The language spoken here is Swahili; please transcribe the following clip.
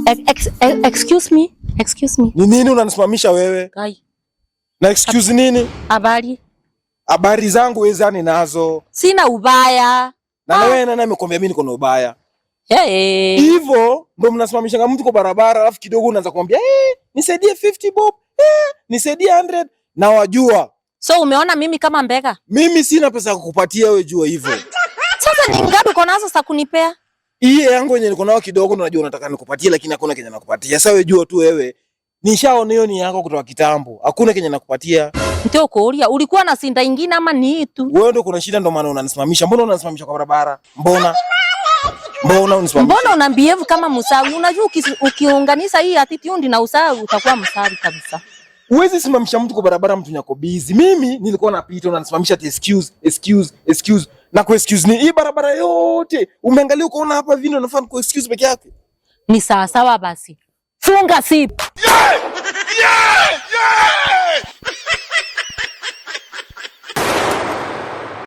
Excuse me. Excuse me. Ni nini unanisimamisha wewe? Kai. Na excuse nini? Habari. Habari zangu wezani nazo. Sina ubaya. Na wewe nani amekwambia mimi niko na ubaya? Hey. Hivyo ndo mnasimamisha mtu kwa barabara, alafu kidogo unaanza kumwambia, "Eh, nisaidie 50 bob, eh, nisaidie 100." Na wajua So umeona mimi kama mbega? Mimi sina pesa ya kukupatia wewe, jua hivyo. Sasa ni ngapi uko nazo za kunipea? Hii yangu yenye niko nayo kidogo ndo najua unataka nikupatie, lakini hakuna kenye nakupatia. Sasa wewe jua tu wewe. Nishaona hiyo ni yako kutoka kitambo. Hakuna kenye nakupatia. Ndio kuulia, ulikuwa na sinda ingine ama ni hii tu? Wewe ndo kuna shida, ndo maana unanisimamisha. Mbona unanisimamisha kwa barabara? Mbona? Mbona unisimamisha? Mbona una behave kama msawi? Unajua ukiunganisha hii attitude na usawi utakuwa msawi kabisa. Huwezi simamisha mtu kwa barabara, mtu nyako busy. Mimi nilikuwa napita, unanisimamisha ati excuse, excuse, excuse. Na ku excuse ni hii barabara yote. Umeangalia ukaona hapa vino nafaa ku excuse peke yake. Ni sawa sawa basi. Funga zip. Yeah! Yeah!